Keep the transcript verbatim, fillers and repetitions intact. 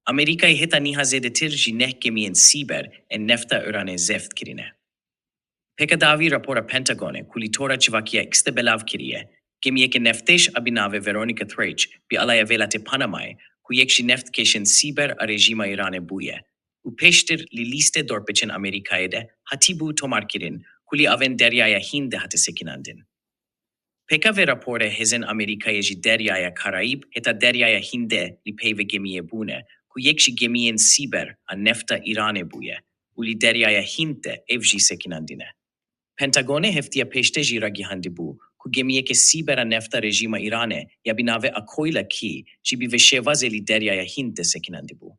Amerîkayê heta niha zêdetir ji neh gemiyên Sîber ên nefta Îranê zeft kirine. Pêka dawî rapora Pentagonê ku li tora çivakiya X de belav kiriye, gemiyeke neftêj a bi navê Veronica Thrage bi alaya welatê Panamayê ku yek ji neftkêşên Sîber a rejîma Îranê bûye û pêştir li lîstê dorpêçên Amerîkayê de hatîbû tomarkirin ku li avên Deryaya Hîn de hate sekinandin. Pêka vê raporê hêzên Amerîkayê ji Deryaya Karayîb heta Deryaya Hîn de li pey vê gemiyê bûne ku yek ji gemiyên Sîber a nefta Îranê bûye û li Deryaya Hîn de ev jî sekinandine. Pentagonê heftiya pêştê jî ragihandibû ku gemiyeke Sîber a nefta rejîma Îranê ya bi navê Akoyla Kî jî bi vê şêwazê li Deryaya Hîn de sekinandibû.